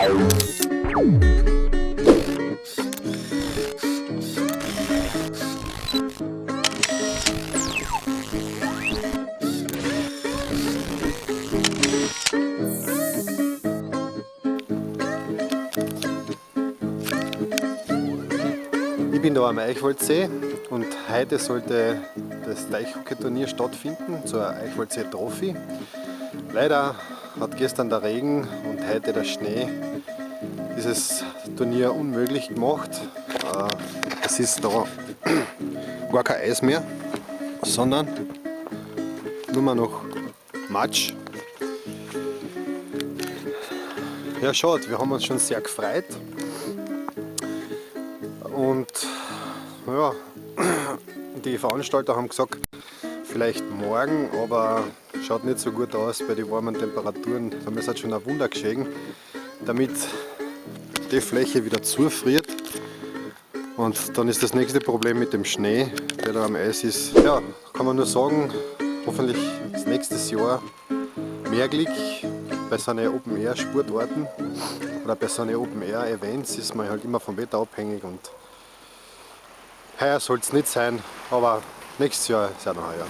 Ich bin da am Eichwaldsee und heute sollte das Teichhockey-Turnier stattfinden zur Eichwaldsee Trophy. Leider hat gestern der Regen und heute der Schnee dieses Turnier unmöglich gemacht. Es ist da gar kein Eis mehr, sondern nur mehr noch Matsch. Ja, schade, wir haben uns schon sehr gefreut. Und ja, die Veranstalter haben gesagt, vielleicht morgen, aber schaut nicht so gut aus bei den warmen Temperaturen. Da müsste schon ein Wunder geschehen, damit die Fläche wieder zufriert. Und dann ist das nächste Problem mit dem Schnee, der da am Eis ist. Ja, kann man nur sagen, hoffentlich ist nächstes Jahr mehr Glück bei so einer Open-Air-Sportarten oder bei so einer Open-Air-Events ist man halt immer vom Wetter abhängig und heuer soll es nicht sein, aber nächstes Jahr ist auch noch ein Jahr.